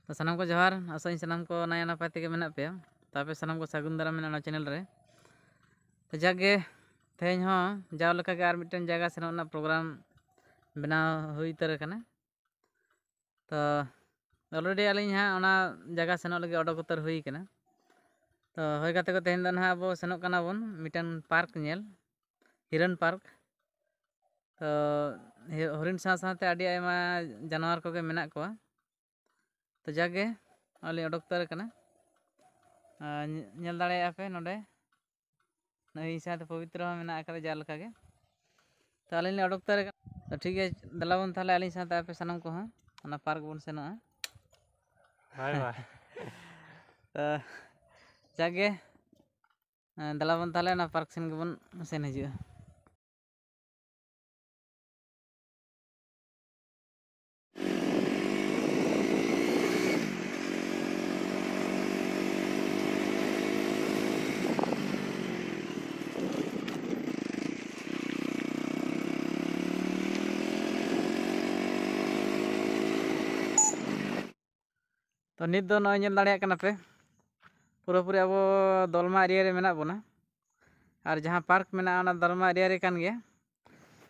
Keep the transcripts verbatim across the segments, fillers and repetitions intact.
ᱛᱚ ᱥᱟᱱᱟᱢ ᱠᱚ ᱡᱚᱦᱟᱨ, ᱟᱥᱟᱧ ᱥᱟᱱᱟᱢ ᱠᱚ ᱱᱟᱭ ᱱᱟᱯᱟᱭ ᱛᱮᱜᱮ ᱢᱮᱱᱟᱜ ᱯᱮᱭᱟ᱾ ᱛᱚ ᱟᱯᱮ ᱥᱟᱱᱟᱢ ᱠᱚ ᱥᱟᱹᱜᱩᱱ ᱫᱟᱨᱟᱢ ᱢᱮᱱᱟᱜᱼᱟ ᱱᱚᱣᱟ ᱪᱮᱱᱮᱞ ᱨᱮ᱾ ᱛᱚ ᱡᱟᱠ ᱜᱮ, ᱛᱮᱦᱮᱧ ᱦᱚᱸ ᱡᱟᱣ ᱞᱮᱠᱟᱜᱮ ᱟᱨ ᱢᱤᱫᱴᱮᱱ ᱡᱟᱭᱜᱟ ᱥᱮᱱᱚᱜ ᱨᱮᱱᱟᱜ ᱯᱨᱳᱜᱨᱟᱢ ᱵᱮᱱᱟᱣ ᱦᱩᱭ ᱩᱛᱟᱹᱨ ᱟᱠᱟᱱᱟ᱾ ᱛᱚ ᱚᱞᱨᱮᱰᱤ ᱟᱹᱞᱤᱧ ᱦᱟᱸᱜ ᱚᱱᱟ ᱡᱟᱭᱜᱟ ᱥᱮᱱᱚᱜ ᱞᱟᱹᱜᱤᱫ ᱚᱰᱚᱠ ᱩᱛᱟᱹᱨ ᱦᱩᱭ ᱠᱟᱱᱟ᱾ ᱛᱚ ᱦᱳᱭ ᱜᱟᱛᱮ ᱠᱚ, ᱛᱮᱦᱮᱧ ᱫᱚ ᱱᱟᱦᱟᱜ ᱟᱵᱚ ᱥᱮᱱᱚᱜ ᱠᱟᱱᱟ ᱵᱚᱱ ᱢᱤᱫᱴᱮᱱ ᱯᱟᱨᱠ ᱧᱮᱞ, ᱦᱤᱨᱚᱱ ᱯᱟᱨᱠ᱾ ᱛᱚ ᱦᱤ- ᱦᱚᱨᱤᱱ ᱥᱟᱶ ᱥᱟᱶᱛᱮ ᱟᱹᱰᱤ ᱟᱭᱢᱟ ᱡᱟᱱᱣᱟᱨ ᱠᱚᱜᱮ ᱢᱮᱱᱟᱜ ᱠᱚᱣᱟ᱾ ᱛᱚ ᱡᱟᱜᱮ ᱟᱹᱞᱤᱧ ᱚᱰᱚᱠ ᱩᱛᱟᱹᱨ ᱟᱠᱟᱱᱟ᱾ ᱟᱨ ᱧᱮ- ᱧᱮᱞ ᱫᱟᱲᱮᱭᱟᱜᱼᱟ ᱯᱮ ᱱᱚᱰᱮ, ᱱᱚᱜᱼᱚᱭ ᱤᱧ ᱥᱟᱶᱛᱮ ᱯᱚᱵᱤᱛᱨᱚ ᱦᱚᱸ ᱢᱮᱱᱟᱜ ᱟᱠᱟᱫᱟ ᱡᱟᱦᱟᱸ ᱞᱮᱠᱟ ᱜᱮ᱾ ᱛᱚ ᱟᱹᱞᱤᱧ ᱞᱤᱧ ᱚᱰᱚᱠ ᱩᱛᱟᱹᱨ ᱟᱠᱟᱱᱟ᱾ ᱛᱚ ᱴᱷᱤᱠ ᱜᱮᱭᱟ, ᱫᱮᱞᱟ ᱵᱚᱱ ᱛᱟᱦᱚᱞᱮ ᱟᱹᱞᱤᱧ ᱥᱟᱶᱛᱮ ᱟᱯᱮ ᱥᱟᱱᱟᱢ ᱠᱚᱦᱚᱸ ᱚᱱᱟ ᱯᱟᱨᱠ ᱵᱚᱱ ᱥᱮᱱᱚᱜᱼᱟ᱾ ᱦᱳᱭ, ᱦᱳᱭ᱾ ᱛᱚ ᱡᱟᱜᱮ, ᱫᱮᱞᱟ ᱵᱚᱱ ᱛᱟᱦᱚᱞᱮ ᱚᱱᱟ ᱯᱟᱨᱠ ᱥᱮᱱ ᱜᱮᱵᱚᱱ ᱥᱮᱱ ᱦᱤᱡᱩᱜᱼᱟ᱾ ᱛᱚ ᱱᱤᱛ ᱫᱚ ᱱᱚᱜᱼᱚᱭ ᱧᱮᱞ ᱫᱟᱲᱮᱭᱟᱜ ᱠᱟᱱᱟ ᱯᱮ, ᱯᱩᱨᱟᱹᱯᱩᱨᱤ ᱟᱵᱚ ᱫᱚᱞᱢᱟ ᱮᱨᱤᱭᱟ ᱨᱮ ᱢᱮᱱᱟᱜ ᱵᱚᱱᱟ᱾ ᱟᱨ ᱡᱟᱦᱟᱸ ᱯᱟᱨᱠ ᱢᱮᱱᱟᱜᱼᱟ, ᱚᱱᱟ ᱫᱚᱞᱢᱟ ᱮᱨᱤᱭᱟ ᱨᱮ ᱠᱟᱱ ᱜᱮᱭᱟ᱾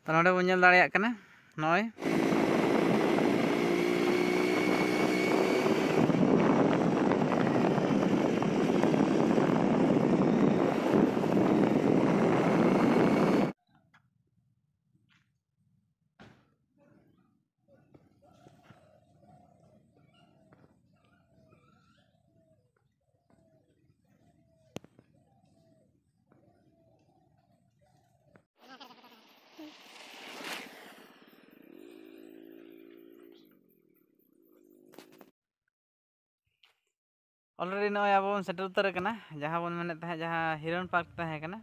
ᱛᱚ ᱱᱚᱰᱮ ᱵᱚᱱ ᱧᱮᱞ ᱫᱟᱲᱮᱭᱟᱜ ᱠᱟᱱᱟ ᱱᱚᱜᱼᱚᱭ᱾ ᱚᱞᱨᱮᱰᱤ ᱱᱚᱜᱼᱚᱭ ᱟᱵᱚ ᱵᱚᱱ ᱥᱮᱴᱮᱨ ᱩᱛᱟᱹᱨ ᱟᱠᱟᱱᱟ, ᱡᱟᱦᱟᱸ ᱵᱚᱱ ᱢᱮᱱᱮᱫ ᱛᱟᱦᱮᱸᱫ, ᱡᱟᱦᱟᱸ ᱦᱤᱨᱚᱱ ᱯᱟᱨᱠ ᱛᱟᱦᱮᱸ ᱠᱟᱱᱟ,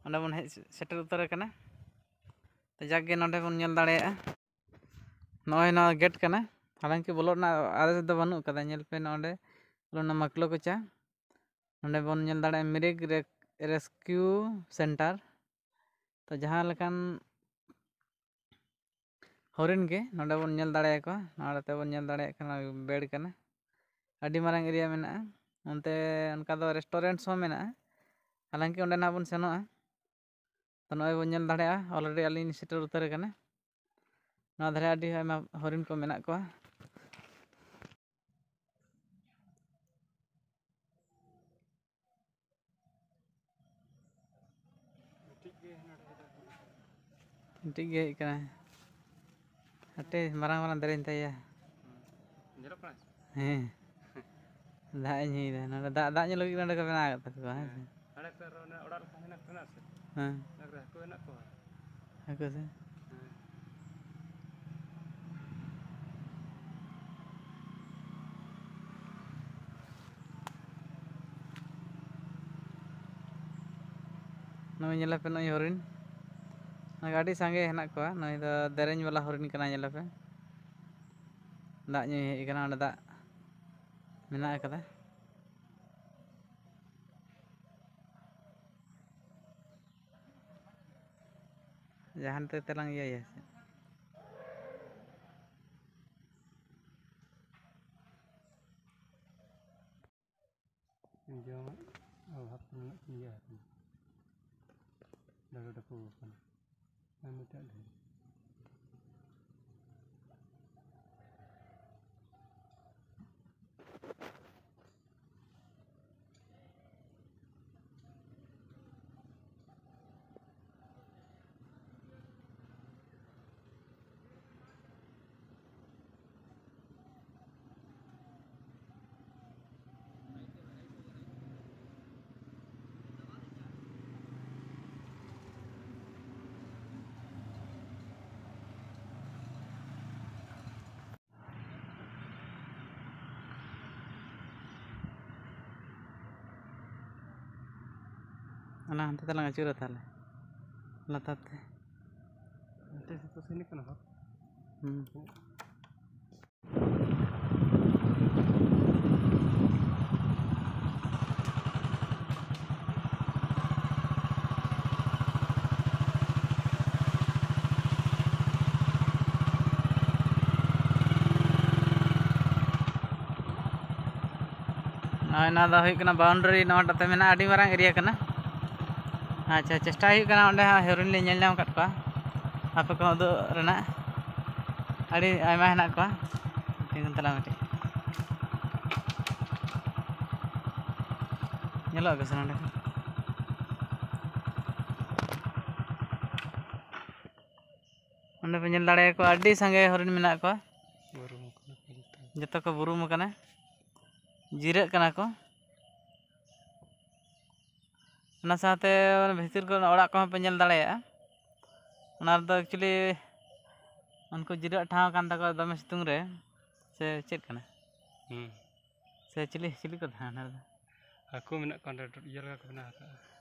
ᱚᱸᱰᱮ ᱵᱚᱱ ᱦᱮᱡ ᱥᱮᱴᱮᱨ ᱩᱛᱟᱹᱨ ᱟᱠᱟᱱᱟ᱾ ᱛᱚ ᱡᱟᱠ ᱜᱮ, ᱱᱚᱰᱮ ᱵᱚᱱ ᱧᱮᱞ ᱫᱟᱲᱮᱭᱟᱜᱼᱟ, ᱱᱚᱜᱼᱚᱭ ᱱᱚᱣᱟ ᱜᱮᱴ ᱠᱟᱱᱟ, ᱦᱟᱞᱟᱝᱠᱤ ᱵᱚᱞᱚᱜ ᱨᱮᱱᱟᱜ ᱟᱫᱮᱥ ᱫᱚ ᱵᱟᱹᱱᱩᱜ ᱟᱠᱟᱫᱟ᱾ ᱧᱮᱞ ᱯᱮ, ᱱᱚᱰᱮ ᱚᱱᱟ ᱢᱟᱠᱞᱚ ᱠᱚᱪᱟ, ᱱᱚᱰᱮ ᱵᱚᱱ ᱧᱮᱞ ᱫᱟᱲᱮᱭᱟᱜᱼᱟ ᱢᱤᱨᱤᱠ ᱨᱮ-, ᱨᱮᱥᱠᱤᱭᱩ ᱥᱮᱱᱴᱟᱨ᱾ ᱛᱚ ᱡᱟᱦᱟᱸ ᱞᱮᱠᱟᱱ ᱦᱚᱨᱤᱱ ᱜᱮ ᱱᱚᱰᱮ ᱵᱚᱱ ᱧᱮᱞ ᱫᱟᱲᱮᱭᱟᱠᱚᱣᱟ᱾ ᱱᱚᱰᱮ ᱛᱮᱵᱚᱱ ᱧᱮᱞ ᱫᱟᱲᱮᱭᱟᱜ ᱠᱟᱱᱟ, ᱵᱮᱲ ᱠᱟᱱᱟ᱾ ᱟᱹᱰᱤ ᱢᱟᱨᱟᱝ ᱮᱨᱤᱭᱟ ᱢᱮᱱᱟᱜᱼᱟ᱾ ᱚᱱᱛᱮ ᱚᱱᱠᱟ ᱫᱚ ᱨᱮᱥᱴᱩᱨᱮᱱᱴᱥ ᱦᱚᱸ ᱢᱮᱱᱟᱜᱼᱟ, ᱦᱟᱞᱟᱝᱠᱤ ᱚᱸᱰᱮ ᱱᱟᱦᱟᱜ ᱵᱚᱱ ᱥᱮᱱᱚᱜᱼᱟ᱾ ᱛᱚ, ᱱᱚᱜᱼᱚᱭ ᱵᱚᱱ ᱧᱮᱞ ᱫᱟᱲᱮᱭᱟᱜᱼᱟ, ᱚᱞᱨᱮᱰᱤ ᱟᱹᱞᱤᱧ ᱥᱮᱴᱮᱨ ᱩᱛᱟᱹᱨ ᱟᱠᱟᱱᱟ᱾ ᱱᱚᱣᱟ ᱫᱷᱟᱨᱮ ᱟᱹᱰᱤ ᱟᱭᱢᱟ ᱦᱚᱨᱤᱱ ᱠᱚ ᱢᱮᱱᱟᱜ ᱠᱚᱣᱟ᱾ ᱢᱤᱫᱴᱤᱡ ᱜᱮ ᱦᱮᱡ ᱠᱟᱱᱟᱭ᱾ ᱦᱟᱴᱮ, ᱢᱟᱨᱟᱝ ᱢᱟᱨᱟᱝ ᱫᱟᱨᱮᱧ ᱛᱟᱭᱟ᱾ ᱧᱮᱞᱚᱜ ᱠᱟᱱᱟ? ᱦᱮᱸ᱾ ᱫᱟᱜ ᱤᱧ ᱧᱩᱭᱫᱟ᱾ ᱱᱚᱰᱮ ᱫᱟᱜ, ᱫᱟᱜ ᱧᱩ ᱞᱟᱹᱜᱤᱫ ᱱᱚᱰᱮ ᱠᱚ ᱵᱮᱱᱟᱣ ᱟᱠᱟᱫ ᱛᱟᱠᱚᱣᱟ, ᱦᱮᱸ ᱥᱮ? ᱦᱮᱸ᱾ ᱦᱟᱸᱰᱮ ᱯᱮ ᱨᱚ-, ᱚᱱᱮ ᱚᱲᱟᱜ ᱨᱮ ᱛᱟᱦᱮᱸ ᱦᱮᱱᱟᱜ ᱠᱤᱱᱟ ᱥᱮ? ᱦᱮᱸ᱾ ᱚᱱᱟ ᱠᱚᱨᱮ ᱦᱟᱹᱠᱩ ᱦᱮᱱᱟᱜ ᱠᱚᱣᱟ᱾ ᱦᱟᱹᱠᱩ ᱥᱮ? ᱦᱮᱸ᱾ ᱱᱩᱭ ᱧᱮᱞᱮᱯᱮ, ᱱᱩᱭ ᱦᱚᱨᱤᱱ᱾ ᱱᱚᱰᱮ ᱟᱹᱰᱤ ᱥᱟᱸᱜᱮ ᱦᱮᱱᱟᱜ ᱠᱚᱣᱟ᱾ ᱱᱩᱭ ᱫᱚ ᱫᱮᱨᱮᱧ ᱵᱟᱞᱟ ᱦᱚᱨᱤᱱ ᱠᱟᱱᱟᱭ, ᱧᱮᱞᱮᱯᱮ᱾ ᱫᱟᱜ ᱧᱩᱭ ᱦᱮᱡ ᱟᱠᱟᱱᱟ, ᱚᱸᱰᱮ ᱫᱟᱜ ᱢᱮᱱᱟᱜ ᱟᱠᱟᱫᱟ᱾ ᱡᱟᱦᱟᱱ ᱛᱮ ᱛᱮᱞᱟᱝ ᱤᱭᱟᱹᱭᱟ ᱥᱮ? ᱡᱚᱢᱟᱜ ᱚᱵᱷᱟᱵ ᱛᱮ ᱱᱩᱱᱟᱹᱜ ᱤᱭᱟᱹ ᱟᱠᱟᱱᱟ, ᱰᱟᱹᱰᱩ ᱰᱟᱹᱯᱩ ᱟᱠᱟᱱᱟ᱾ ᱟᱨ ᱢᱤᱫᱴᱟᱜ ᱰᱷᱮᱨ᱾ ᱚᱱᱟ ᱦᱟᱱᱛᱮ ᱛᱮᱞᱟᱝ ᱟᱹᱪᱩᱨᱟ ᱛᱟᱦᱞᱮ, ᱞᱟᱛᱟᱨ ᱛᱮ᱾ ᱦᱟᱱᱛᱮ ᱥᱮᱫ ᱫᱚ ᱥᱮᱱ ᱠᱟᱱᱟ ᱦᱚᱨ᱾ ᱦᱩᱸ᱾ ᱱᱚᱣᱟ ᱫᱚ ᱦᱩᱭᱩᱜ ᱠᱟᱱᱟ ᱵᱟᱣᱩᱱᱰᱟᱨᱤ, ᱱᱚᱣᱟᱴᱟᱜ ᱛᱮ ᱢᱮᱱᱟᱜᱼᱟ, ᱟᱹᱰᱤ ᱢᱟᱨᱟᱝ ᱮᱨᱤᱭᱟ ᱠᱟᱱᱟ᱾ ᱟᱪᱪᱷᱟ, ᱪᱮᱥᱴᱟ ᱦᱩᱭᱩᱜ ᱠᱟᱱᱟ ᱚᱸᱰᱮ ᱦᱚᱸ ᱦᱚᱨᱤᱱ ᱞᱮ ᱧᱮᱞ ᱧᱟᱢ ᱟᱠᱟᱫ ᱠᱚᱣᱟ, ᱟᱯᱮ ᱠᱚᱦᱚᱸ ᱩᱫᱩᱜ ᱨᱮᱱᱟᱜ᱾ ᱟᱹᱰᱤ ᱟᱭᱢᱟ ᱦᱮᱱᱟᱜ ᱠᱚᱣᱟ᱾ ᱛᱤᱸᱜᱩᱱ ᱛᱟᱞᱟᱝ ᱢᱮ ᱠᱟᱹᱴᱤᱡ, ᱧᱮᱞᱚᱜ ᱜᱮ ᱥᱮ ᱱᱚᱸᱰᱮ ᱠᱷᱚᱱ᱾ ᱚᱸᱰᱮ ᱯᱮ ᱧᱮᱞ ᱫᱟᱲᱮᱭᱟᱠᱚᱣᱟ, ᱟᱹᱰᱤ ᱥᱟᱸᱜᱮ ᱦᱚᱨᱤᱱ ᱢᱮᱱᱟᱜ ᱠᱚᱣᱟ᱾ ᱵᱩᱨᱩᱢ ᱠᱟᱱᱟ ᱠᱚ ᱡᱚᱛᱚ᱾ ᱡᱚᱛᱚ ᱠᱚ ᱵᱩᱨᱩᱢ ᱟᱠᱟᱱᱟ, ᱡᱤᱨᱟᱹᱜ ᱠᱟᱱᱟ ᱠᱚ᱾ ᱚᱱᱟ ᱥᱟᱶᱛᱮ ᱵᱷᱤᱛᱤᱨ ᱠᱚᱨᱮ ᱚᱲᱟᱜ ᱠᱚᱦᱚᱸ ᱯᱮ ᱧᱮᱞ ᱫᱟᱲᱮᱭᱟᱜᱼᱟ᱾ ᱚᱱᱟ ᱨᱮᱫᱚ actually ᱩᱱᱠᱩ ᱡᱤᱨᱟᱹᱜ ᱴᱷᱟᱶ ᱠᱟᱱ ᱛᱟᱠᱚᱣᱟ ᱫᱚᱢᱮ ᱥᱤᱛᱩᱝ ᱨᱮ, ᱥᱮ ᱪᱮᱫ ᱠᱟᱱᱟ? ᱦᱩᱸ᱾ ᱥᱮ ᱪᱤᱞᱤ, ᱪᱤᱞᱤ ᱠᱚ ᱛᱟᱦᱮᱱᱟ ᱚᱸᱰᱮ ᱫᱚ? ᱦᱟᱹᱠᱩ ᱢᱮᱱᱟᱜ ᱠᱚᱣᱟ ᱚᱸᱰᱮ, ᱤᱭᱟᱹ ᱞᱮᱠᱟ ᱠᱚ ᱵᱮᱱᱟᱣ ᱟᱠᱟᱫᱼᱟ᱾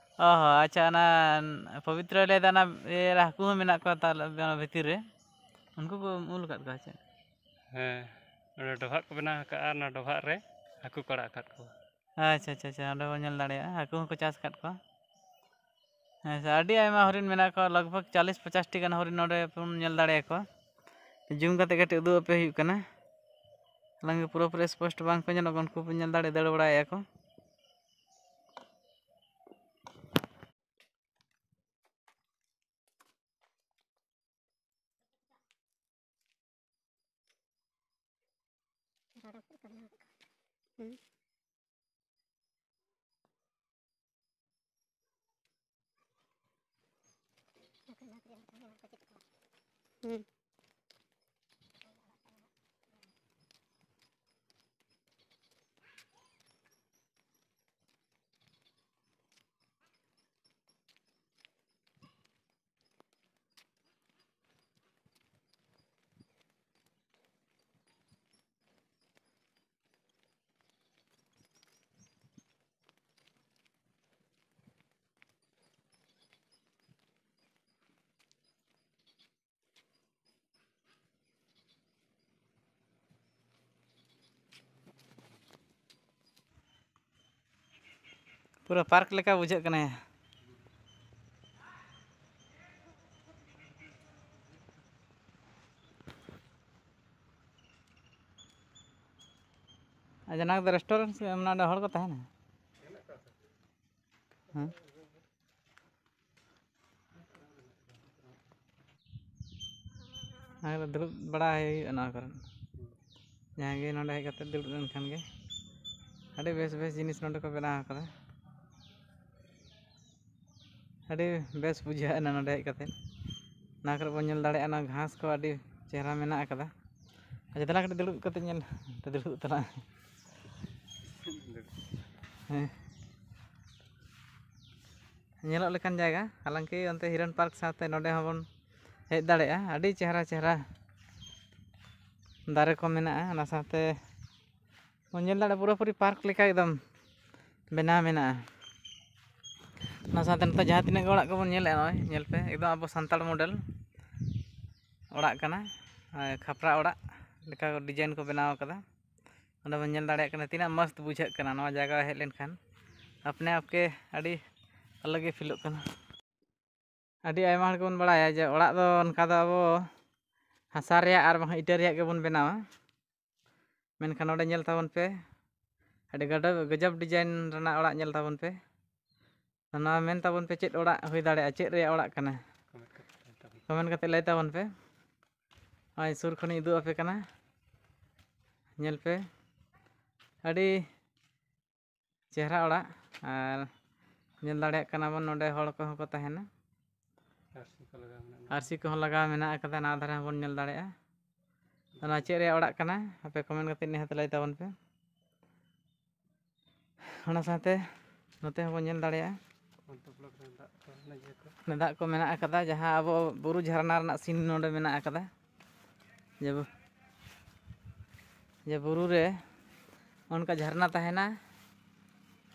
ᱚ ᱦᱚᱸ, ᱟᱪᱪᱷᱟ, ᱚᱱᱟ ᱯᱚᱵᱤᱛᱨᱚᱭ ᱞᱟᱹᱭᱫᱟ, ᱚᱱᱟ ᱤᱭᱟᱹ ᱨᱮ ᱦᱟᱹᱠᱩ ᱦᱚᱸ ᱢᱮᱱᱟᱜ ᱠᱚᱣᱟ ᱛᱟᱦᱞᱮ ᱚᱱᱟ ᱵᱷᱤᱛᱤᱨ ᱨᱮ, ᱩᱱᱠᱩ ᱠᱚ ᱩᱢᱩᱞ ᱟᱠᱟᱫ ᱠᱚᱣᱟ ᱪᱮᱫ? ᱦᱮᱸ, ᱚᱸᱰᱮ ᱰᱚᱵᱷᱟᱜ ᱠᱚ ᱵᱮᱱᱟᱣ ᱟᱠᱟᱫᱼᱟ, ᱚᱱᱟ ᱰᱚᱵᱷᱟᱜ ᱨᱮ ᱦᱟᱹᱠᱩ ᱠᱚ ᱟᱲᱟᱜ ᱟᱠᱟᱫ ᱠᱚᱣᱟ᱾ ᱟᱪᱪᱷᱟ, ᱟᱪᱪᱷᱟ, ᱟᱪᱪᱷᱟ, ᱚᱸᱰᱮ ᱵᱚᱱ ᱧᱮᱞ ᱫᱟᱲᱮᱭᱟᱜᱼᱟ, ᱦᱟᱹᱠᱩ ᱦᱚᱸᱠᱚ ᱪᱟᱥ ᱟᱠᱟᱫ ᱠᱚᱣᱟ᱾ ᱦᱮᱸ ᱥᱮ, ᱟᱹᱰᱤ ᱟᱭᱢᱟ ᱦᱚᱨᱤᱱ ᱢᱮᱱᱟᱜ ᱠᱚᱣᱟ, ᱞᱟᱜᱽ ᱵᱷᱟᱜᱽ ᱪᱟᱞᱤᱥ ᱯᱚᱪᱟᱥ ᱴᱤ ᱜᱟᱱ ᱦᱚᱨᱤᱱ ᱱᱚᱰᱮ ᱵᱚᱱ ᱧᱮᱞ ᱫᱟᱲᱮᱭᱟᱠᱚᱣᱟ᱾ ᱡᱩᱢ ᱠᱟᱛᱮ ᱠᱟᱹᱴᱤᱡ ᱩᱫᱩᱜ ᱟᱯᱮ ᱦᱩᱭᱩᱜ ᱠᱟᱱᱟ᱾ ᱟᱞᱟᱝ ᱜᱮ ᱯᱩᱨᱟᱹᱯᱩᱨᱤ ᱥᱯᱚᱥᱴ ᱵᱟᱝ ᱠᱚ ᱧᱮᱞᱚᱜ ᱠᱟᱱᱟ, ᱩᱱᱠᱩ ᱯᱮ ᱧᱮᱞ ᱫᱟᱲᱮ, ᱫᱟᱹᱲ ᱵᱟᱲᱟᱭᱮᱫᱼᱟ ᱠᱚ᱾ ᱦᱩᱸ᱾ ᱦᱩᱸ᱾ ᱯᱩᱨᱟᱹ ᱯᱟᱨᱠ ᱞᱮᱠᱟ ᱵᱩᱡᱷᱟᱹᱜ ᱠᱟᱱᱟ᱾ ᱟᱪᱪᱷᱟ, ᱱᱚᱣᱟ ᱫᱚ ᱨᱮᱥᱴᱩᱨᱮᱱᱴ ᱥᱮ ᱱᱚᱰᱮ ᱦᱚᱲ ᱠᱚ ᱛᱟᱦᱮᱱᱟ? ᱦᱮᱸ᱾ ᱱᱚᱣᱟ ᱠᱚᱨᱮ ᱫᱩᱲᱩᱵ ᱵᱟᱲᱟ ᱦᱩᱭᱩᱜᱼᱟ, ᱱᱚᱣᱟ ᱠᱚᱨᱮ᱾ ᱡᱟᱦᱟᱸᱭ ᱜᱮ ᱱᱚᱰᱮ ᱦᱮᱡ ᱠᱟᱛᱮ ᱫᱩᱲᱩᱵ ᱞᱮᱱᱠᱷᱟᱱ ᱜᱮ ᱟᱹᱰᱤ ᱵᱮᱥ ᱵᱮᱥ ᱡᱤᱱᱤᱥ ᱱᱚᱰᱮ ᱠᱚ ᱵᱮᱱᱟᱣ ᱟᱠᱟᱫᱟ᱾ ᱟᱹᱰᱤ ᱵᱮᱥ ᱵᱩᱡᱷᱟᱹᱜ ᱮᱱᱟ ᱱᱚᱰᱮ ᱦᱮᱡ ᱠᱟᱛᱮ᱾ ᱱᱚᱣᱟ ᱠᱚᱨᱮ ᱵᱚᱱ ᱧᱮᱞ ᱫᱟᱲᱮᱭᱟᱜᱼᱟ, ᱱᱚᱣᱟ ᱜᱷᱟᱥ ᱠᱚ ᱟᱹᱰᱤ ᱪᱮᱦᱨᱟ ᱢᱮᱱᱟᱜ ᱟᱠᱟᱫᱟ᱾ ᱟᱪᱪᱷᱟ, ᱫᱮᱞᱟ ᱠᱟᱹᱴᱤᱡ ᱫᱩᱲᱩᱵ ᱠᱟᱛᱮ ᱧᱮᱞ, ᱫᱩᱲᱩᱵ ᱛᱟᱞᱟᱝ᱾ ᱦᱮᱸ, ᱧᱮᱞᱚᱜ ᱞᱮᱠᱟᱱ ᱡᱟᱭᱜᱟ, ᱦᱟᱞᱟᱝᱠᱤ ᱚᱱᱛᱮ ᱦᱤᱨᱚᱱ ᱯᱟᱨᱠ ᱥᱟᱶᱛᱮ ᱱᱚᱰᱮ ᱦᱚᱸᱵᱚᱱ ᱦᱮᱡ ᱫᱟᱲᱮᱭᱟᱜᱼᱟ᱾ ᱟᱹᱰᱤ ᱪᱮᱦᱨᱟ ᱪᱮᱦᱨᱟ ᱫᱟᱨᱮ ᱠᱚ ᱢᱮᱱᱟᱜᱼᱟ, ᱚᱱᱟ ᱥᱟᱶᱛᱮ ᱵᱚᱱ ᱧᱮᱞ ᱫᱟᱲᱮᱭᱟᱜᱼᱟ, ᱯᱩᱨᱟᱹᱯᱩᱨᱤ ᱯᱟᱨᱠ ᱞᱮᱠᱟ ᱮᱠᱫᱚᱢ ᱵᱮᱱᱟᱣ ᱢᱮᱱᱟᱜᱼᱟ᱾ ᱚᱱᱟ ᱥᱟᱶᱛᱮ ᱱᱤᱛᱚᱜ ᱡᱟᱦᱟᱸ ᱛᱤᱱᱟᱹᱜ ᱜᱮ ᱚᱲᱟᱜ ᱠᱚᱵᱚᱱ ᱧᱮᱞᱮᱫᱼᱟ, ᱱᱚᱜᱼᱚᱭ ᱧᱮᱞ ᱯᱮ, ᱮᱠᱫᱚᱢ ᱟᱵᱚ ᱥᱟᱱᱛᱟᱲ ᱢᱚᱰᱮᱞ ᱚᱲᱟᱜ ᱠᱟᱱᱟ᱾ ᱟᱨ ᱠᱷᱟᱯᱨᱟ ᱚᱲᱟᱜ ᱞᱮᱠᱟ ᱰᱤᱡᱟᱭᱤᱱ ᱠᱚ ᱵᱮᱱᱟᱣ ᱠᱟᱫᱟ᱾ ᱚᱸᱰᱮ ᱵᱚᱱ ᱧᱮᱞ ᱫᱟᱲᱮᱭᱟᱜ ᱠᱟᱱᱟ ᱛᱤᱱᱟᱹᱜ ᱢᱚᱥᱛ ᱵᱩᱡᱷᱟᱹᱜ ᱠᱟᱱᱟ ᱱᱚᱣᱟ ᱡᱟᱭᱜᱟ ᱦᱮᱡ ᱞᱮᱱᱠᱷᱟᱱ᱾ ᱟᱯᱱᱮ ᱟᱯ ᱜᱮ ᱟᱹᱰᱤ ᱟᱞᱟᱜᱽ ᱜᱮ ᱯᱷᱤᱞᱚᱜ ᱠᱟᱱᱟ᱾ ᱟᱹᱰᱤ ᱟᱭᱢᱟ ᱦᱚᱲ ᱜᱮᱵᱚᱱ ᱵᱟᱲᱟᱭᱟ ᱡᱮ ᱚᱲᱟᱜ ᱫᱚ ᱚᱱᱠᱟ ᱫᱚ ᱟᱵᱚ ᱦᱟᱥᱟ ᱨᱮᱭᱟᱜ ᱟᱨ ᱵᱟᱝ ᱤᱴᱟᱹ ᱨᱮᱭᱟᱜ ᱜᱮᱵᱚᱱ ᱵᱮᱱᱟᱣᱟ᱾ ᱢᱮᱱᱠᱷᱟᱱ ᱱᱚᱰᱮ ᱧᱮᱞ ᱛᱟᱵᱚᱱ ᱯᱮ, ᱟᱹᱰᱤ ᱜᱟᱰᱚ-, ᱜᱟᱡᱟᱵ ᱰᱤᱡᱟᱭᱤᱱ ᱨᱮᱱᱟᱜ ᱚᱲᱟᱜ ᱧᱮᱞ ᱛᱟᱵᱚᱱ ᱯᱮ᱾ ᱱᱚᱣᱟ ᱢᱮᱱ ᱛᱟᱵᱚᱱ ᱯᱮ, ᱪᱮᱫ ᱚᱲᱟᱜ ᱦᱩᱭ ᱫᱟᱲᱮᱭᱟᱜᱼᱟ, ᱪᱮᱫ ᱨᱮᱭᱟᱜ ᱚᱲᱟᱜ ᱠᱟᱱᱟ? ᱠᱚᱢᱮᱱᱴ ᱠᱟᱛᱮ ᱞᱟᱹᱭ ᱛᱟᱵᱚᱱ ᱯᱮ᱾ ᱱᱚᱜᱼᱚᱭ ᱥᱩᱨ ᱠᱷᱚᱱᱤᱧ ᱩᱫᱩᱜ ᱟᱯᱮ ᱠᱟᱱᱟ, ᱧᱮᱞ ᱯᱮ, ᱟᱹᱰᱤ ᱪᱮᱦᱨᱟ ᱚᱲᱟᱜ᱾ ᱟᱨ ᱧᱮᱞ ᱫᱟᱲᱮᱭᱟᱜ ᱠᱟᱱᱟ ᱵᱚᱱ, ᱱᱚᱰᱮ ᱦᱚᱲ ᱠᱚᱦᱚᱸ ᱠᱚ ᱛᱟᱦᱮᱱᱟ᱾ ᱟᱨ ᱥᱤ ᱠᱚ ᱞᱟᱜᱟᱣ ᱢᱮᱱᱟᱜᱼᱟ᱾ ᱟᱨ ᱥᱤ ᱠᱚᱦᱚᱸ ᱞᱟᱜᱟᱣ ᱢᱮᱱᱟᱜ ᱟᱠᱟᱫᱟ, ᱱᱚᱣᱟ ᱫᱷᱟᱨᱮ ᱦᱚᱸᱵᱚᱱ ᱧᱮᱞ ᱫᱟᱲᱮᱭᱟᱜᱼᱟ᱾ ᱱᱚᱣᱟ ᱪᱮᱫ ᱨᱮᱭᱟᱜ ᱚᱲᱟᱜ ᱠᱟᱱᱟ? ᱟᱯᱮ ᱠᱚᱢᱮᱱᱴ ᱠᱟᱛᱮ ᱱᱤᱦᱟᱹᱛ ᱞᱟᱹᱭ ᱛᱟᱵᱚᱱ ᱯᱮ᱾ ᱚᱱᱟ ᱥᱟᱶᱛᱮ ᱱᱚᱛᱮ ᱦᱚᱸᱵᱚᱱ ᱧᱮᱞ ᱫᱟᱲᱮᱭᱟᱜᱼᱟ᱾ ᱚᱱᱛᱮ ᱵᱞᱚᱠ ᱨᱮ ᱫᱟᱜ ᱠᱚ, ᱚᱱᱟ ᱤᱭᱟᱹ ᱠᱚ᱾ ᱚᱱᱟ ᱫᱟᱜ ᱠᱚ ᱢᱮᱱᱟᱜ ᱟᱠᱟᱫᱟ, ᱡᱟᱦᱟᱸ ᱟᱵᱚ ᱵᱩᱨᱩ ᱡᱷᱟᱨᱱᱟ ᱨᱮᱱᱟᱜ ᱥᱤᱱ ᱱᱚᱰᱮ ᱢᱮᱱᱟᱜ ᱟᱠᱟᱫᱟ᱾ ᱡᱮ ᱵᱩ-, ᱡᱮ ᱵᱩᱨᱩ ᱨᱮ ᱚᱱᱠᱟ ᱡᱷᱟᱨᱱᱟ ᱛᱟᱦᱮᱱᱟ,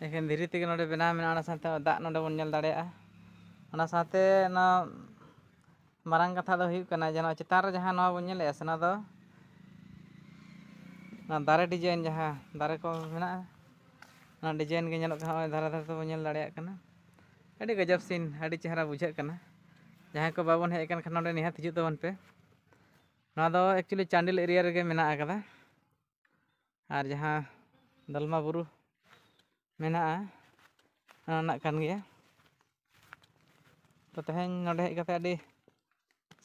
ᱮᱠᱷᱮᱱ ᱫᱷᱤᱨᱤ ᱛᱮᱜᱮ ᱱᱚᱰᱮ ᱵᱮᱱᱟᱣ ᱢᱮᱱᱟᱜᱼᱟ᱾ ᱚᱱᱟ ᱥᱟᱶᱛᱮ ᱫᱟᱜ ᱱᱚᱰᱮ ᱵᱚᱱ ᱧᱮᱞ ᱫᱟᱲᱮᱭᱟᱜᱼᱟ᱾ ᱚᱱᱟ ᱥᱟᱶᱛᱮ ᱚᱱᱟ ᱢᱟᱨᱟᱝ ᱠᱟᱛᱷᱟ ᱫᱚ ᱦᱩᱭᱩᱜ ᱠᱟᱱᱟ ᱡᱮ ᱱᱚᱣᱟ ᱪᱮᱛᱟᱱ ᱨᱮ ᱡᱟᱦᱟᱸ ᱱᱚᱣᱟ ᱵᱚᱱ ᱧᱮᱞᱮᱫᱼᱟ ᱥᱮ, ᱱᱚᱣᱟ ᱫᱚ ᱚᱱᱟ ᱫᱟᱨᱮ ᱰᱤᱡᱟᱭᱤᱱ, ᱡᱟᱦᱟᱸ ᱫᱟᱨᱮ ᱠᱚ ᱢᱮᱱᱟᱜᱼᱟ, ᱚᱱᱟ ᱰᱤᱡᱟᱭᱤᱱ ᱜᱮ ᱧᱮᱞᱚᱜ ᱠᱟᱱᱟ᱾ ᱱᱚᱜᱼᱚᱭ ᱫᱷᱟᱨᱮ ᱫᱷᱟᱨᱮ ᱛᱮᱵᱚᱱ ᱧᱮᱞ ᱫᱟᱲᱮᱭᱟᱜ ᱠᱟᱱᱟ, ᱟᱹᱰᱤ ᱜᱟᱡᱟᱵ ᱥᱤᱱ, ᱟᱹᱰᱤ ᱪᱮᱦᱨᱟ ᱵᱩᱡᱷᱟᱹᱜ ᱠᱟᱱᱟ᱾ ᱡᱟᱦᱟᱸᱭ ᱠᱚ ᱵᱟᱵᱚᱱ ᱦᱮᱡ ᱟᱠᱟᱱ ᱠᱷᱟᱱ, ᱱᱚᱰᱮ ᱱᱤᱦᱟᱹᱛ ᱦᱤᱡᱩᱜ ᱛᱟᱵᱚᱱ ᱯᱮ᱾ ᱱᱚᱣᱟ ᱫᱚ actually ᱪᱟᱱᱰᱤᱞ ᱮᱨᱤᱭᱟ ᱨᱮᱜᱮ ᱢᱮᱱᱟᱜ ᱟᱠᱟᱫᱟ᱾ ᱟᱨ ᱡᱟᱦᱟᱸ ᱫᱚᱞᱢᱟ ᱵᱩᱨᱩ ᱢᱮᱱᱟᱜᱼᱟ, ᱚᱱᱟ ᱨᱮᱱᱟᱜ ᱠᱟᱱ ᱜᱮᱭᱟ᱾ ᱛᱚ ᱛᱮᱦᱮᱧ ᱱᱚᱰᱮ ᱦᱮᱡ ᱠᱟᱛᱮ ᱟᱹᱰᱤ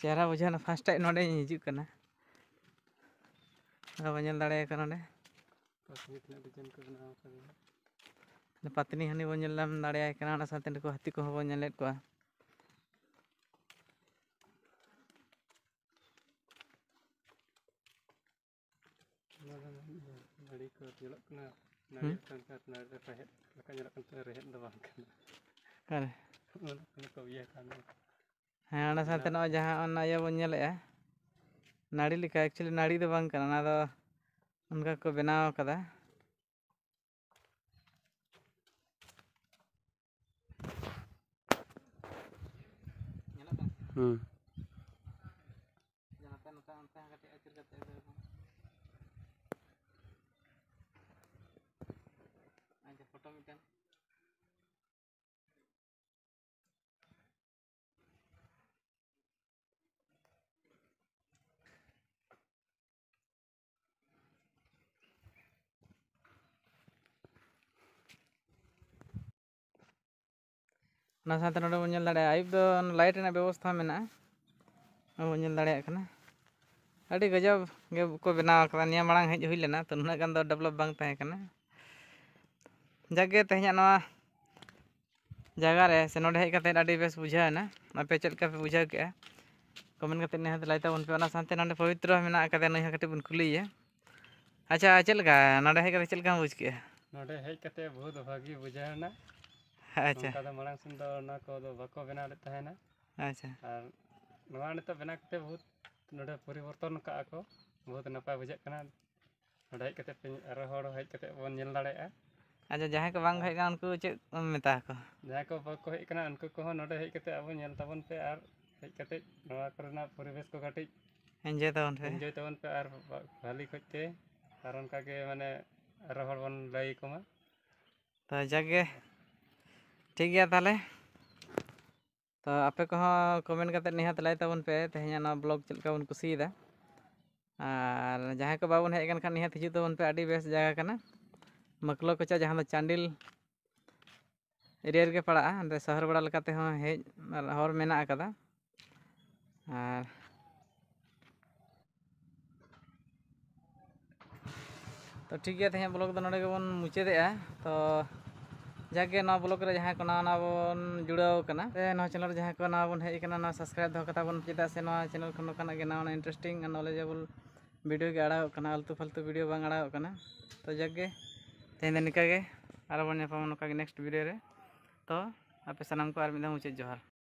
ᱪᱮᱦᱨᱟ ᱵᱩᱡᱷᱟᱹᱣ ᱮᱱᱟ, first time ᱱᱚᱰᱮᱧ ᱦᱤᱡᱩᱜ ᱠᱟᱱᱟ᱾ ᱟᱨ ᱵᱚᱱ ᱧᱮᱞ ᱫᱟᱲᱮᱭᱟᱜ ᱠᱟᱱᱟ ᱱᱚᱰᱮ ᱯᱟᱛᱱᱤ ᱛᱤᱱᱟᱹᱜ design ᱠᱚ ᱵᱮᱱᱟᱣ ᱠᱟᱫᱟ᱾ ᱯᱟᱛᱱᱤ ᱦᱟᱹᱱᱤ ᱵᱚᱱ ᱧᱮᱞ ᱧᱟᱢ ᱫᱟᱲᱮᱭᱟᱭ ᱠᱟᱱᱟ, ᱚᱱᱟ ᱥᱟᱶᱛᱮ ᱱᱩᱠᱩ ᱦᱟᱹᱛᱤ ᱠᱚᱦᱚᱸ ᱵᱚᱱ ᱧᱮᱞᱮᱫ ᱠᱚᱣᱟ᱾ ᱚᱱᱟ ᱫᱚ ᱱᱟᱹᱲᱤ ᱠᱚ ᱧᱮᱞᱚᱜ ᱠᱟᱱᱟ, ᱱᱟᱹᱲᱤ ᱦᱩᱸ? ᱞᱮᱠᱟ, ᱚᱱᱠᱟ ᱱᱟᱹᱲᱤ ᱨᱮ ᱨᱮᱦᱮᱫ ᱞᱮᱠᱟ ᱧᱮᱞᱚᱜ ᱠᱟᱱ ᱛᱟᱦᱮᱸ, ᱨᱮᱦᱮᱫ ᱫᱚ ᱵᱟᱝ ᱠᱟᱱᱟ᱾ ᱚᱠᱟᱨᱮ? ᱚᱱᱟ ᱠᱚ ᱤᱭᱟᱹ ᱠᱟᱱ ᱫᱚ᱾ ᱦᱮᱸ, ᱚᱱᱟ ᱥᱟᱶᱛᱮ ᱱᱚᱜᱼᱚᱭ ᱡᱟᱦᱟᱸ ᱚᱱᱟ ᱤᱭᱟᱹ ᱵᱚᱱ ᱧᱮᱞᱮᱫᱼᱟ, ᱱᱟᱹᱲᱤ ᱞᱮᱠᱟ, actually ᱱᱟᱹᱲᱤ ᱫᱚ ᱵᱟᱝ ᱠᱟᱱᱟ, ᱚᱱᱟ ᱫᱚ ᱚᱱᱠᱟ ᱠᱚ ᱵᱮᱱᱟᱣ ᱠᱟᱫᱟ᱾ ᱧᱮᱞᱚᱜ ᱠᱟᱱᱟ? ᱦᱩᱸ᱾ ᱡᱮ ᱱᱚᱛᱮ, ᱱᱚᱛᱮ, ᱚᱱᱛᱮ ᱦᱚᱸ ᱠᱟᱹᱴᱤᱡ ᱟᱹᱪᱩᱨ ᱠᱟᱛᱮ ᱩᱫᱩᱜ ᱟᱵᱚᱱ᱾ ᱟᱪᱪᱷᱟ, ᱯᱷᱳᱴᱳ ᱢᱤᱫᱴᱮᱱ᱾ ᱚᱱᱟ ᱥᱟᱶᱛᱮ ᱱᱚᱰᱮ ᱵᱚᱱ ᱧᱮᱞ ᱫᱟᱲᱮᱭᱟᱜᱼᱟ, ᱟᱹᱭᱩᱵ ᱫᱚ light ᱨᱮᱱᱟᱜ ᱵᱮᱵᱚᱥᱛᱷᱟ ᱢᱮᱱᱟᱜᱼᱟ, ᱵᱚᱱ ᱧᱮᱞ ᱫᱟᱲᱮᱭᱟᱜ ᱠᱟᱱᱟ᱾ ᱟᱹᱰᱤ ᱜᱟᱡᱟᱵ ᱜᱮ ᱠᱚ ᱵᱮᱱᱟᱣ ᱟᱠᱟᱫᱟ᱾ ᱱᱤᱭᱟᱹ ᱢᱟᱲᱟᱝ ᱦᱮᱡ ᱦᱩᱭ ᱞᱮᱱᱟ, ᱛᱚ ᱱᱩᱱᱟᱹᱜ ᱜᱟᱱ ᱫᱚ develop ᱵᱟᱝ ᱛᱟᱦᱮᱸ ᱠᱟᱱᱟ᱾ ᱡᱟᱠ ᱜᱮ, ᱛᱮᱦᱮᱧᱟᱜ ᱱᱚᱣᱟ ᱡᱟᱭᱜᱟ ᱨᱮ ᱥᱮ ᱱᱚᱰᱮ ᱦᱮᱡ ᱠᱟᱛᱮ ᱟᱹᱰᱤ ᱵᱮᱥ ᱵᱩᱡᱷᱟᱹᱣ ᱮᱱᱟ᱾ ᱟᱯᱮ ᱪᱮᱫ ᱞᱮᱠᱟ ᱯᱮ ᱵᱩᱡᱷᱟᱹᱣ ᱠᱮᱜᱼᱟ? Comment ᱠᱟᱛᱮ ᱱᱤᱦᱟᱹᱛ ᱞᱟᱹᱭ ᱛᱟᱵᱚᱱ ᱯᱮ᱾ ᱚᱱᱟ ᱥᱟᱶᱛᱮ ᱱᱚᱰᱮ ᱯᱚᱵᱤᱛᱨᱚ ᱢᱮᱱᱟᱜ ᱟᱠᱟᱫᱮᱭᱟ, ᱱᱩᱭ ᱦᱚᱸ ᱠᱟᱹᱴᱤᱡ ᱵᱚᱱ ᱠᱩᱞᱤᱭᱮᱭᱟ᱾ ᱟᱪᱪᱷᱟ, ᱪᱮᱫ ᱞᱮᱠᱟ ᱱᱚᱰᱮ ᱦᱮᱡ ᱠᱟᱛᱮ ᱪᱮᱫ ᱞᱮᱠᱟᱢ ᱵᱩᱡᱽ ᱠᱮᱜᱼᱟ? ᱱᱚᱰᱮ ᱦᱮᱡ ᱠᱟᱛᱮ ᱵᱚᱦᱩᱛ ᱵᱷᱟᱹᱜᱤ ᱵᱩᱡᱷᱟᱹᱣ ᱮᱱᱟ᱾ ᱟᱪᱪᱷᱟ᱾ ᱱᱚᱝᱠᱟ ᱫᱚ ᱢᱟᱲᱟᱝ ᱥᱮᱱ ᱫᱚ ᱚᱱᱟ ᱠᱚᱫᱚ ᱵᱟᱠᱚ ᱵᱮᱱᱟᱣ ᱞᱮᱫ ᱛᱟᱦᱮᱱᱟ᱾ ᱟᱪᱪᱷᱟ᱾ ᱟᱨ ᱱᱚᱣᱟ ᱱᱤᱛᱚᱜ ᱵᱮᱱᱟᱣ ᱠᱟᱛᱮ ᱵᱚᱦᱩᱛ ᱱᱚᱰᱮ ᱯᱚᱨᱤᱵᱚᱨᱛᱚᱱ ᱟᱠᱟᱫᱼᱟ ᱠᱚ, ᱵᱚᱦᱩᱛ ᱱᱟᱯᱟᱭ ᱵᱩᱡᱷᱟᱹᱜ ᱠᱟᱱᱟ᱾ ᱱᱚᱰᱮ ᱦᱮᱡ ᱠᱟᱛᱮ ᱯᱮ, ᱟᱨᱚ ᱦᱚᱲ ᱦᱮᱡ ᱠᱟᱛᱮ ᱵᱚᱱ ᱧᱮᱞ ᱫᱟᱲᱮᱭᱟᱜᱼᱟ᱾ ᱟᱪᱪᱷᱟ, ᱡᱟᱦᱟᱸᱭ ᱠᱚ ᱵᱟᱝ ᱠᱚ ᱦᱮᱡ ᱠᱟᱱᱟ, ᱩᱱᱠᱩ ᱪᱮᱫ ᱮᱢ ᱢᱮᱛᱟ ᱠᱚᱣᱟ? ᱡᱟᱦᱟᱸᱭ ᱠᱚ ᱵᱟᱠᱚ ᱦᱮᱡ ᱠᱟᱱᱟ, ᱩᱱᱠᱩ ᱠᱚᱦᱚᱸ ᱱᱚᱰᱮ ᱦᱮᱡ ᱠᱟᱛᱮ ᱟᱵᱚ ᱧᱮᱞ ᱛᱟᱵᱚᱱ ᱯᱮ, ᱟᱨ ᱦᱮᱡ ᱠᱟᱛᱮ ᱱᱚᱣᱟ ᱠᱚᱨᱮᱱᱟᱜ ᱯᱚᱨᱤᱵᱮᱥ ᱠᱚ ᱠᱟᱹᱴᱤᱡ enjoy ᱛᱟᱵᱚᱱ ᱯᱮ᱾ Enjoy ᱛᱟᱵᱚᱱ ᱯᱮ, ᱟᱨ ᱵᱷᱟ-, ᱵᱷᱟᱹᱞᱤ ᱠᱚᱡ ᱛᱮ, ᱟᱨ ᱚᱱᱠᱟ ᱜᱮ ᱢᱟᱱᱮ ᱟᱨᱚ ᱦᱚᱲ ᱵᱚᱱ ᱞᱟᱹᱭ ᱟᱠᱚ ᱢᱟ᱾ ᱛᱚ ᱡᱟᱠ ᱜᱮ, ᱴᱷᱤᱠ ᱜᱮᱭᱟ ᱛᱟᱦᱚᱞᱮ᱾ ᱛᱚ ᱟᱯᱮ ᱠᱚᱦᱚᱸ comment ᱠᱟᱛᱮ ᱱᱤᱦᱟᱹᱛ ᱞᱟᱹᱭ ᱛᱟᱵᱚᱱ ᱯᱮ, ᱛᱮᱦᱮᱧᱟᱜ ᱱᱚᱣᱟ vlog ᱪᱮᱫ ᱞᱮᱠᱟ ᱵᱚᱱ ᱠᱩᱥᱤᱭᱮᱫᱟ᱾ ᱟᱨ ᱡᱟᱦᱟᱸᱭ ᱠᱚ ᱵᱟᱵᱚᱱ ᱦᱮᱡ ᱟᱠᱟᱱ ᱠᱷᱟᱱ, ᱱᱤᱦᱟᱹᱛ ᱦᱤᱡᱩᱜ ᱛᱟᱵᱚᱱ ᱯᱮ, ᱟᱹᱰᱤ ᱵᱮᱥ ᱡᱟᱭᱜᱟ ᱠᱟᱱᱟ᱾ ᱢᱟᱹᱠᱞᱟᱹ ᱠᱚᱪᱟ, ᱡᱟᱦᱟᱸ ᱫᱚ ᱪᱟᱱᱰᱤᱞ ᱮᱨᱤᱭᱟ ᱨᱮᱜᱮ ᱯᱟᱲᱟᱜᱼᱟ᱾ ᱚᱸᱰᱮ ᱥᱚᱦᱚᱨ ᱵᱟᱲᱟ ᱞᱮᱠᱟ ᱛᱮᱦᱚᱸ ᱦᱮᱡ ᱦᱚᱨ ᱢᱮᱱᱟᱜ ᱟᱠᱟᱫᱟ᱾ ᱟᱨ ᱛᱚ ᱴᱷᱤᱠ ᱜᱮᱭᱟ, ᱛᱮᱦᱮᱧᱟᱜ ᱵᱞᱚᱜ ᱫᱚ ᱱᱚᱰᱮ ᱜᱮᱵᱚᱱ ᱢᱩᱪᱟᱹᱫᱮᱜᱼᱟ᱾ ᱛᱚ ᱡᱟᱜᱮ ᱱᱚᱣᱟ ᱵᱞᱚᱜ ᱨᱮ ᱡᱟᱦᱟᱸᱭ ᱠᱚ ᱱᱟᱣᱟ ᱱᱟᱣᱟ ᱵᱚᱱ ᱡᱩᱲᱟᱹᱣ ᱠᱟᱱᱟ, ᱥᱮ ᱱᱚᱣᱟ ᱪᱮᱱᱮᱞ ᱨᱮ ᱡᱟᱦᱟᱸᱭ ᱠᱚ ᱱᱟᱣᱟ ᱵᱚᱱ ᱦᱮᱡ ᱟᱠᱟᱱᱟ, ᱱᱚᱣᱟ ᱥᱟᱵᱥᱠᱨᱟᱭᱤᱵ ᱫᱚᱦᱚ ᱠᱟᱛᱟ ᱵᱚᱱ, ᱪᱮᱫᱟᱜ ᱥᱮ ᱱᱚᱣᱟ ᱪᱮᱱᱮᱞ ᱠᱷᱚᱱ ᱱᱚᱝᱠᱟᱱᱟᱜ ᱜᱮ ᱱᱟᱣᱟ ᱱᱟᱣᱟ ᱤᱱᱴᱟᱨᱮᱥᱴᱤᱝ ᱟᱨ ᱱᱚᱞᱮᱡᱮᱵᱚᱞ ᱵᱷᱤᱰᱤᱭᱳ ᱜᱮ ᱟᱲᱟᱜᱚᱜ ᱠᱟᱱᱟ, ᱟᱞᱛᱩ ᱯᱷᱟᱞᱛᱩ ᱵᱷᱤᱰᱤᱭᱳ ᱵᱟᱝ ᱟᱲᱟᱜᱚᱜ ᱠᱟᱱᱟ᱾ ᱛᱚ ᱡᱟᱜᱮ ᱛᱮᱦᱮᱧ ᱫᱚ ᱱᱤᱝᱠᱟ ᱜᱮ, ᱟᱨᱚ ᱵᱚᱱ ᱧᱟᱯᱟᱢᱟ ᱱᱚᱝᱠᱟ ᱜᱮ ᱱᱮᱠᱥᱴ ᱵᱷᱤᱰᱤᱭᱳ ᱨᱮ᱾ ᱛᱚ ᱟᱯᱮ ᱥᱟᱱᱟᱢ ᱠᱚ ᱟᱨ ᱢᱤᱫ ᱫᱷᱟᱣ ᱢᱩᱪᱟᱹᱫ ᱡᱚᱦᱟᱨ᱾